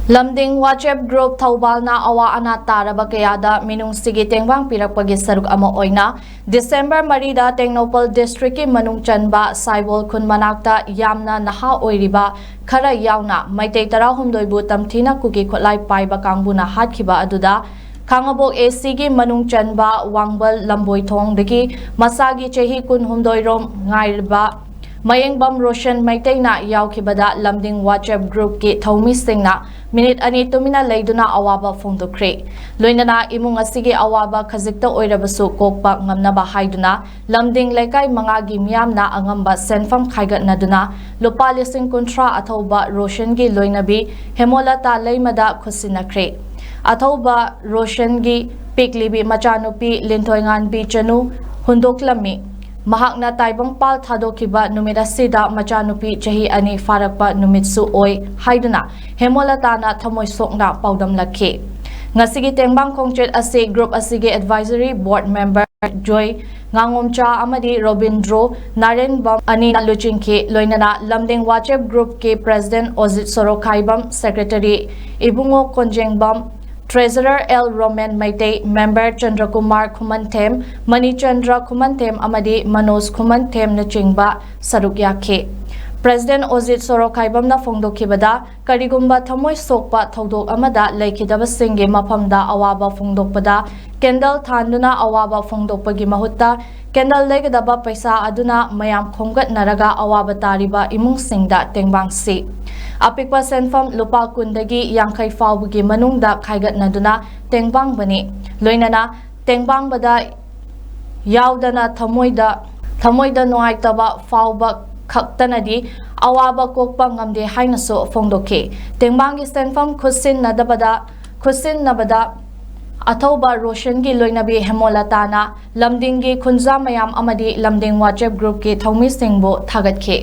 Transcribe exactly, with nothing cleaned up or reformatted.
ꯂꯝꯗꯤꯡ WhatsApp group ꯊꯧꯕꯥꯜꯅ ꯑꯋꯥ ꯑꯅꯥ ꯇꯥꯔꯕ ꯀꯌꯥꯗ ꯃꯤꯅꯨꯡꯁꯤꯒꯤ ꯇꯦꯡꯕꯥꯡ ꯄꯤꯔꯛꯄꯒꯤ ꯁꯔꯨꯛ ꯑꯃ ꯑꯣꯏꯅ ꯗꯤꯁꯦꯝꯕꯔ ꯃꯔꯤꯗ ꯇꯦꯡꯅꯧꯄꯜ districtꯀꯤ ꯃꯅꯨꯡ ꯆꯟꯕ ꯁꯥꯏꯕꯣꯜ ꯈꯨꯟ ꯃꯅꯥꯛꯇ ꯌꯥꯝꯅ ꯅꯍꯥ ꯑꯣꯏꯔꯤꯕ ꯈꯔ ꯌꯥꯎꯅ ꯃꯩꯇꯩ ꯇꯔꯥꯍꯨꯝꯗꯣꯏꯕꯨ ꯇꯝꯊꯤꯅ ꯀꯨꯀꯤ ꯈꯨꯠꯂꯥꯏ ꯄꯥꯏꯕ ꯀꯥꯡꯕꯨꯅ ꯍꯥꯠꯈꯤꯕ ꯑꯗꯨꯗ ꯈꯥꯉꯕꯣꯛ ACꯒꯤ ꯃꯅꯨꯡ ꯆꯟꯕ ꯋꯥꯡꯕꯜ ꯂꯝꯕꯣꯏꯊꯣꯡꯗꯒꯤ ꯃꯁꯥꯒꯤ ꯆꯍꯤ ꯀꯨꯟꯍꯨꯝꯗꯣꯏ ꯔꯣꯝ ꯉꯥꯏꯔꯤꯕ ꯃꯌꯦꯡꯕꯝ ꯔꯣꯁꯟ ꯃꯩꯇꯩꯅ ꯌꯥꯎꯈꯤꯕꯗ ꯂꯝꯗꯤꯡ WhatsApp groupꯀꯤ ꯊꯧꯃꯤꯁꯤꯡꯅ ꯃꯤꯅꯤꯠ ꯑꯅꯤ ꯇꯨꯃꯤꯟꯅ ꯂꯩꯗꯨꯅ ꯑꯋꯥꯕ ꯐꯣꯡꯗꯣꯛꯈ꯭ꯔꯦ꯫ ꯂꯣꯏꯅꯅ ꯏꯃꯨꯡ ꯑꯁꯤꯒꯤ ꯑꯋꯥꯕ ꯈꯖꯤꯛꯇ ꯑꯣꯏꯔꯕꯁꯨ ꯀꯣꯛꯄ ꯉꯝꯅꯕ ꯍꯥꯏꯗꯨꯅ ꯂꯝꯗꯤꯡ ꯂꯩꯀꯥꯏ ꯃꯉꯥꯒꯤ ꯃꯤꯌꯥꯝꯅ ꯑꯉꯝꯕ ꯁꯦꯟꯐꯝ ꯈꯥꯏꯒꯠꯅꯗꯨꯅ ꯂꯨꯄꯥ ꯂꯤꯁꯤꯡ ꯀꯨꯟꯊ꯭ꯔꯥ ꯑꯊꯧꯕ ꯔꯣꯁꯟꯒꯤ ꯂꯣꯏꯅꯕꯤ ꯍꯦꯃꯣꯂꯇꯥ ꯂꯩꯃꯗ ꯈꯨꯠꯁꯤꯟꯅꯈ꯭ꯔꯦ꯫ ꯑꯊꯧꯕ ꯔꯣꯁꯟꯒꯤ ꯄꯤꯛꯂꯤꯕꯤ ꯃꯆꯥꯅꯨꯄꯤ ꯂꯤꯟꯊꯣꯏꯉꯥꯟꯕꯤ ꯆꯅꯨ ꯍꯨꯟꯗꯣꯛꯂꯝꯃꯤ꯫ ꯃꯍꯥꯛꯅ ꯇꯥꯏꯕꯪꯄꯥꯜ ꯊꯥꯗꯣꯛꯈꯤꯕ ꯅꯨꯃꯤꯠ ꯑꯁꯤꯗ ꯃꯆꯥꯅꯨꯄꯤ ꯆꯍꯤ ꯑꯅꯤ ꯐꯥꯔꯛꯄ ꯅꯨꯃꯤꯠꯁꯨ ꯑꯣꯏ ꯍꯥꯏꯗꯨꯅ ꯍꯦꯃꯣꯂꯇꯥꯅ ꯊꯃꯣꯏ ꯁꯣꯛꯅ ꯄꯥꯎꯗꯝꯂꯛꯈꯤ꯫ ꯉꯁꯤꯒꯤ ꯇꯦꯡꯕꯥꯡ ꯈꯣꯡꯆꯠ ꯑꯁꯤ group ꯑꯁꯤꯒꯤ advisory board member ꯖꯣꯏ ꯉꯥꯉꯣꯝꯆꯥ ꯑꯃꯗꯤ ꯔꯣꯕꯤꯟꯗ꯭ꯔꯣ ꯅꯥꯔꯦꯟꯕꯝ ꯑꯅꯤꯅ ꯂꯨꯆꯤꯡꯈꯤ꯫ ꯂꯣꯏꯅꯅ ꯂꯝꯗꯤꯡ WhatsApp groupꯀꯤ president Ojit Sorokhaibam, secretary Ibungo Konjengbam, treasurer L Romen Meitei, member Chandrakumar Khumanthem, Manichandra Khumanthem ꯑꯃꯗꯤ ꯃꯅꯣꯖ ꯈꯨꯃꯟꯊꯦꯝꯅꯆꯤꯡꯕ ꯁꯔꯨꯛ ꯌꯥꯈꯤ꯫ President ꯑꯣꯖꯤꯠ ꯁꯣꯔꯣꯈꯥꯏꯕꯝꯅ ꯐꯣꯡꯗꯣꯛꯈꯤꯕꯗ, ꯀꯔꯤꯒꯨꯝꯕ ꯊꯃꯣꯏ ꯁꯣꯛꯄ ꯊꯧꯗꯣꯛ ꯑꯃꯗ ꯂꯩꯈꯤꯗꯕꯁꯤꯡꯒꯤ ꯃꯐꯝꯗ ꯑꯋꯥꯕ ꯐꯣꯡꯗꯣꯛꯄꯗ candle ꯊꯥꯟꯗꯨꯅ ꯑꯋꯥꯕ ꯐꯣꯡꯗꯣꯛꯄꯒꯤ ꯃꯍꯨꯠꯇ candle ꯂꯩꯒꯗꯕ ꯄꯩꯁꯥ ꯑꯗꯨꯅ ꯃꯌꯥꯝ ꯈꯣꯝꯒꯠꯅꯔꯒ ꯑꯋꯥꯕ ꯇꯥꯔꯤꯕ ꯏꯃꯨꯡꯁꯤꯡꯗ ꯇꯦꯡꯕꯥꯡꯁꯤ ꯑꯄꯤꯛꯄ ꯁꯦꯟꯐꯝ ꯂꯨꯄꯥ ꯀꯨꯟꯗꯒꯤ ꯌꯥꯡꯈꯩ ꯐꯥꯎꯕꯒꯤ ꯃꯅꯨꯡꯗ ꯈꯥꯏꯒꯠꯅꯗꯨꯅ ꯇꯦꯡꯕꯥꯡꯕꯅꯤ꯫ ꯂꯣꯏꯅꯅ ꯇꯦꯡꯕꯥꯡꯕꯗ ꯌꯥꯎꯗꯅ ꯊꯃꯣꯏꯗ, ꯊꯃꯣꯏꯗ ꯅꯨꯡꯉꯥꯏꯇꯕ ꯐꯥꯎꯕ ꯈꯛꯇꯅꯗꯤ ꯑꯋꯥꯕ ꯀꯣꯛꯄ ꯉꯝꯗꯦ ꯍꯥꯏꯅꯁꯨ ꯐꯣꯡꯗꯣꯛꯈꯤ꯫ ꯇꯦꯡꯕꯥꯡꯒꯤ ꯁꯦꯟꯐꯝ ꯈꯨꯠꯁꯤꯟꯅꯗꯕꯗ, ꯈꯨꯠꯁꯤꯟꯅꯕꯗ ꯑꯊꯧꯕ ꯔꯣꯁꯟꯒꯤ ꯂꯣꯏꯅꯕꯤ ꯍꯦꯃꯣꯂꯇꯥꯅ ꯂꯝꯗꯤꯡꯒꯤ ꯈꯨꯟꯖꯥ ꯃꯌꯥꯝ ꯑꯃꯗꯤ ꯂꯝꯗꯤꯡ WhatsApp groupꯀꯤ ꯊꯧꯃꯤꯁꯤꯡꯕꯨ ꯊꯥꯒꯠꯈꯤ꯫